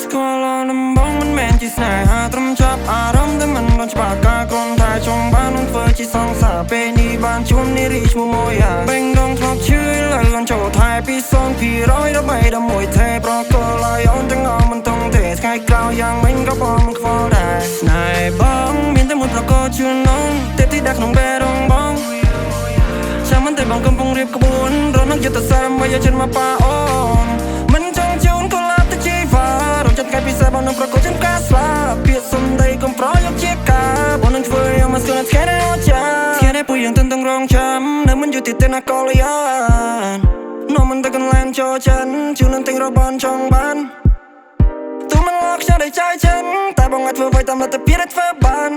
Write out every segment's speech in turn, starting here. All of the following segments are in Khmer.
ស្គាល់អូនដំបងមិនមែនជាស្នេហាត្រឹមចាប់អារម្មណ៍តែមិនដល់ច្បាស់ការគ្រាន់តែចង់បាននឹងធ្វើជាសង្សារពេលនេះបានជួននារីឈ្មោះមួយយ៉ាបេងដងធ្លាប់ឈឺលើអូនចូលថែពី0%13 11ទេប្រកលឲ្យអូនទាំងអស់មិនតង់ទេថ្ងៃក្រោយយ៉ាងមិញក៏បងមិនខ្វល់ដែរស្នេហ៍បងមានតែមួយប្រកជូនអូនទេទីដាក់ក្នុងបេះដូងបងចាំមិនតែបងកំពុងរៀបក្បួនរត់នឹងយុទ្ធសាស្ត្រមកយកចិត្តមកប៉ាអូនមិនចង់ជូនកុលាបទៅជីវ៉ារងចិត្តថ្ងៃពិសេសបងនឹងប្រកបជូនការស្លាប់ពាក្យសំដីកុំប្រយកជាការបងនឹងធ្វើឲ្យមកស្គាល់ថ្ងៃនេះអត់ចាថ្ងៃនេះពួកយើងទន្ទឹងរង់ចាំនៅមិនយូរទៀតទេណាកលយ៉ានំមិនទៅកន្លែងចូលចិនជូននឹងទិញរបនចង់បានទូមិនលក់ខ្ចីដែលចែកចិនតែបងអាចធ្វើអ្វីតាមលទ្ធភាពដែលធ្វើបាន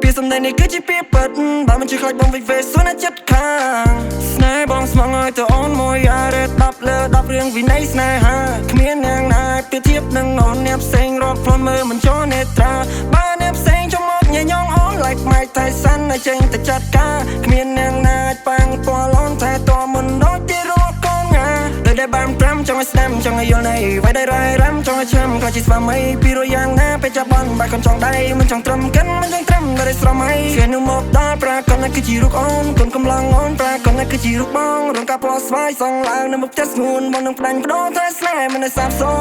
ពាក្យសម្ដីនេះគឺជាពាក្យពិតបើមិនជឿខ្លាចបងវិវេសួរនៅចិត្តខាងស្នេហ៍បងស្មងឲ្យទៅអូនមួយយ៉ារ៉េ10លើ10រឿងវិន័យស្នេហាគ្មានអ្នកណាប្រៀបធៀបនឹងអូនអ្នកផ្សេងរាប់ផ្លន់មើលមិនចូលនេត្រាបើអ្នកផ្សេងចង់មកញញងអូន like Mike Tyson ឲ្យចេញទៅចាត់ការគ្មានអ្នកណាអាចប៉ាំងពាល់អូនតែតមិនដូចទីរកកូនងាដោយដែលបានប្រាំចង់ឲ្យស្ដាំចង់ឲ្យយល់ន័យໄວដែលរ៉ៃរ៉ាំចង់ឲ្យចាំខ្លាចជាស្វាមីពីរយ៉ាងណាពេលចាប់បនបែកកូនចង់ដៃមិនចង់ត្រឹមកិនមិនចង់ត្រឹមតែស្រមៃគេនោះមកដល់ប្រាកដណាគឺជារូបអូនកូនកំឡងអូនប្រាកដណាគឺជារូបបងរងការពណ៌ស្វាយសងឡើងនៅមុខផ្ទះស្ងួនបងនឹងផ្ដាញ់បដោថែស្នេហ៍មិនឲ្យសាបសូ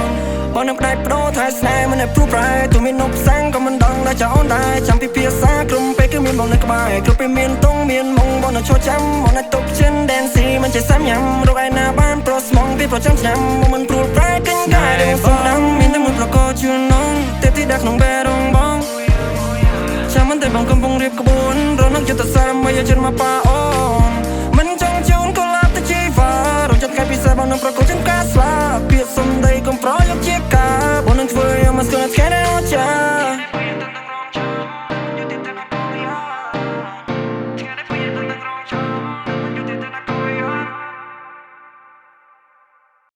ន្យបងនឹងផ្ដាច់បដោថែស្នេហ៍មិនឲ្យព្រួសប្រែទូមាននប់សាំងក៏មិនដឹងដល់ចោលដែរចាំពីភាសាក្រុមពេលគឺមានបងនៅក្បែរគ្រប់ពេលមានតុងមានមុងបងនៅឈរចាំបងនៅតុកចិនដែនស៊ីមិនចេះសាំញ៉ាំរកឯណាបានប្រស្មងពីប្រចាំឆ្នាំមកមិនព្រួលប្រែកញ្កាយសំដាំមានតែមួយប្រកជូននងទេទីដាក់ក្នុងបេះដូងបងចាំមិនតែបងកំពុងរៀបក្បួនរត់នឹងយុទ្ធសាស្ត្រមកយកចិត្តមកប៉ាអូ